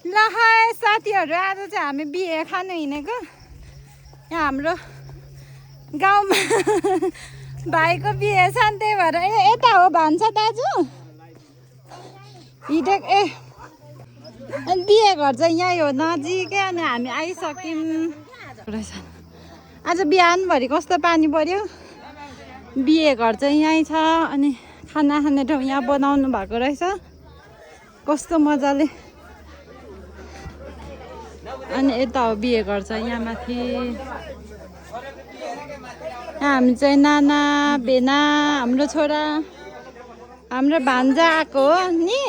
ल हाय साथीहरू, आज चाहिँ हामी बिहे खानु हिँडेको। यहाँ हाम्रो गाउँमा भाइको बिहे छ नि, त्यही भएर यता हो भन्छ दाजु हिँडेको। अनि बिहे घर चाहिँ यहीँ हो, नजिकै। अनि हामी आइसक्यौँ रहेछ। आज बिहानभरि कस्तो पानी पर्यो। बिहे घर चाहिँ यहीँ छ। अनि खाना खाने ठाउँ यहाँ बनाउनु भएको रहेछ, कस्तो मजाले। अनि यता हो बिहे घर चाहिँ यहाँ माथि। हामी चाहिँ नाना बेना, हाम्रो छोरा, हाम्रो भान्जा आएको हो नि।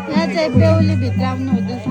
यहाँ चाहिँ बेहुली भित्र आउनु हुँदैछ।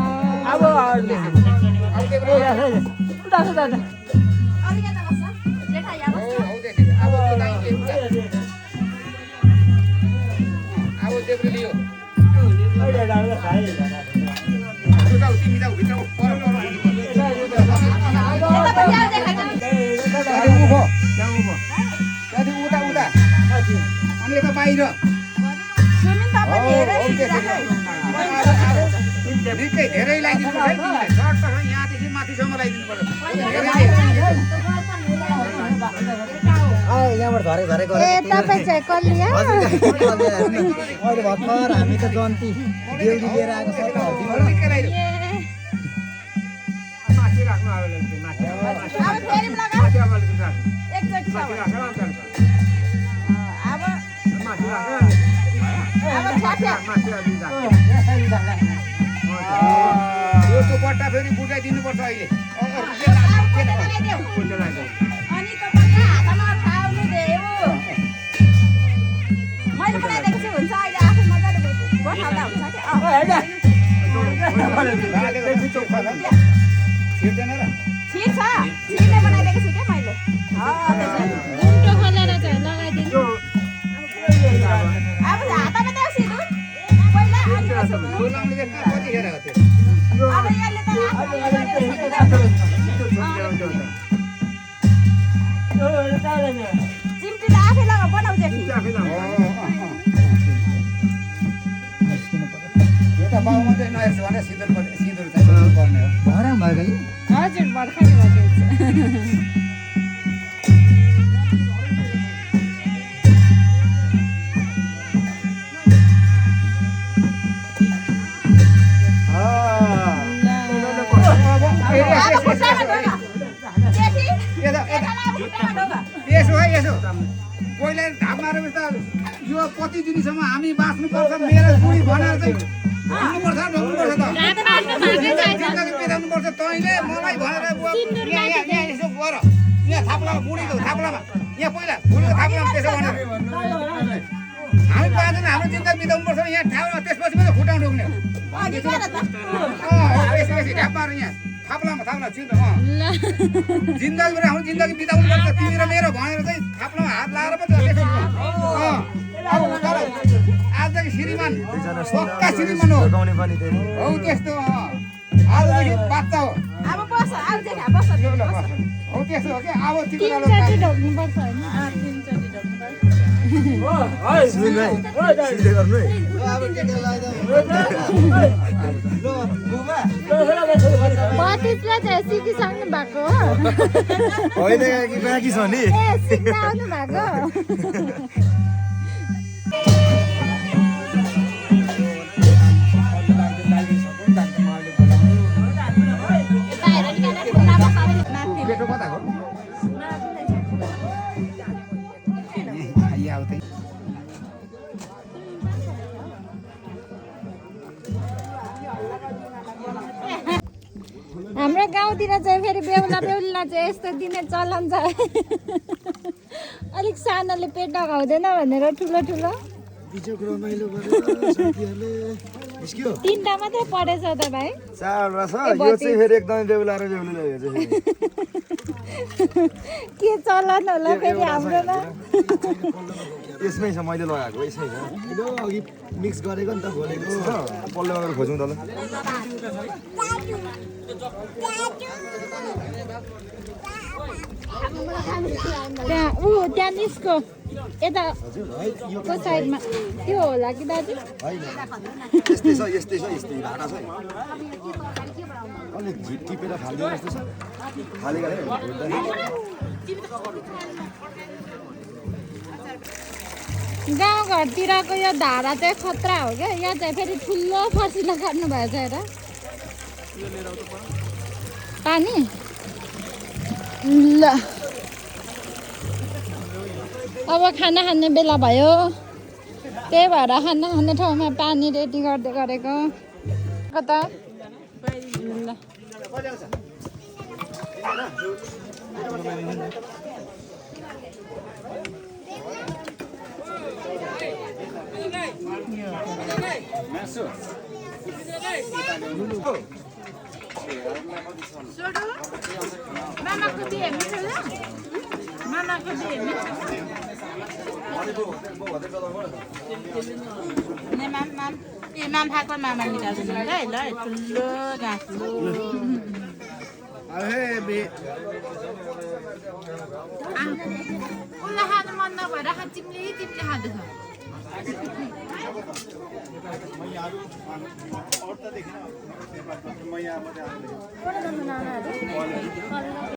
धेरै लगाइदिनु पर्छ यहाँदेखि माथिसम्म लगाइदिनु पर्छ। यहाँबाट धरे धरे अहिले भर्खर हामी त जन्ती बेहुली लिएर आएको छ। यो बट्टा फेरि बुझाइदिनुपर्छ अहिले। हजुर भर्खरै पहिला ढाक्न यो कति दिनसम्म हामी बाँच्नुपर्छ मेरो बुढी भनेर चाहिँ ढोग्नुपर्छ बिताउनुपर्छ। तैँले मलाई भनेर यहाँ यसो गर, यहाँ थाप्लामा बुढीको थाप्लामा, यहाँ पहिला बुढीको थाप्लामा त्यसो भनेर हामी पाँचजना हाम्रो जिन्दगी बिताउनुपर्छ यहाँ ठाउँमा। त्यसपछि मात्रै खुट्टा ढोग्ने हो। बेसी ढाप्पाहरू यहाँ थाप्लामा चिन्ता जिन्दगीबाट आफ्नो जिन्दगी बिताउनु पर्छ तिमी र मेरो भनेर चाहिँ थाप्लामा हात लाएर पो आजदेखि श्रीमान पक्का श्रीमान हो त्यस्तो। आजदेखि बाच्चा हो त्यस्तो हो कि अब सिकिसक्नु भएको हाम्रो गाउँतिर चाहिँ फेरि बेहुला बेहुलीलाई चाहिँ यस्तो दिने चलन छ। अलिक सानोले पेट नखाउँदैन भनेर ठुलो ठुलो तीनटा मात्रै पढेछ त भाइ। चारवटा छ, यो चाहिँ फेरि एकदमै बेहुला र बेहुलीलाई के चलन होला फेरि हाम्रोमा। यसमै छ मैले लगाएको यसमै छ यो अघि मिक्स गरेको नि त खोलेको पल्लो गएर खोजौँ त ल त्यहाँ त्यहाँ निस्को यता को साइडमा त्यो होला कि दाजु होइन यस्तै छ यस्तै छ यस्तै भाडा छ अलिक झिट टिपेर फाल्दिनु जस्तो छ खाली गरेर गाउँघरतिरको यो धारा चाहिँ खतरा हो क्या यहाँ चाहिँ फेरि ठुलो फसिलो काट्नु भएछ हेर पानी ल अब खाना खाने बेला भयो त्यही भएर खाना खाने ठाउँमा पानी रेडी गर्दै गरेको कता ल मामाको बिहे मिठो ल मामाको बिहे मिठो माम खाएको मामा निकाल्छु है ल ठुलो गाँस उसलाई खानु मन नभएर तिमीले खाँदैछ